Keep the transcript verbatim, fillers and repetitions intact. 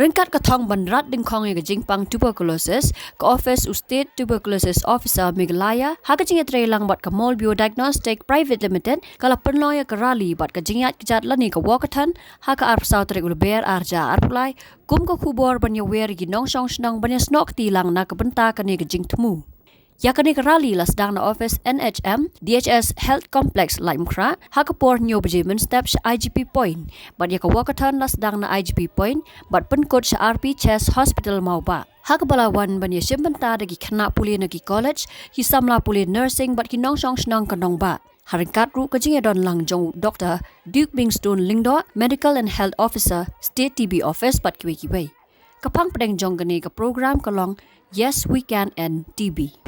Ryngkat ka thong ban rat dyngkhong ïa ka jingpang tuberculosis, ka office u State Tuberculosis Officer Meghalaya ha ka jingïatreilang bad ka Molbio Diagnostic Private Limited ka la pynlong ïa ka rally bad ka jingïaid kjat lane ka walkathon ha ka arphew saw tarik u Lber arhajar arphew lai, kum ka khubor ban ïawer ïa ki nongshong shnong ban ïasnoh kti lang na ka bynta kane ka jingthmu. Ïa kane ka rally la sdang na office N H M, D H S Health Complex Laitumkhrah ha ka por hynñiew baje mynstep sha I G P Point, bad ïa ka walkathon la sdang na I G P Point bad pynkut sha R P Chest Hospital Mawbah, ha kaba la wan ban ïashim bynta da ki khynnah pule na ki college, ki samla pule nursing bad ki nongshong shnong ka nongbah, ha ryngkat ruh ka jingïadon lang jong u Doctor Duke Bingstone Lyngdoh, Medical and Health Officer, State T B Office bad kiwei kiwei. Ka phang pdeng jong kane ka program ka long Yes, We Can End T B.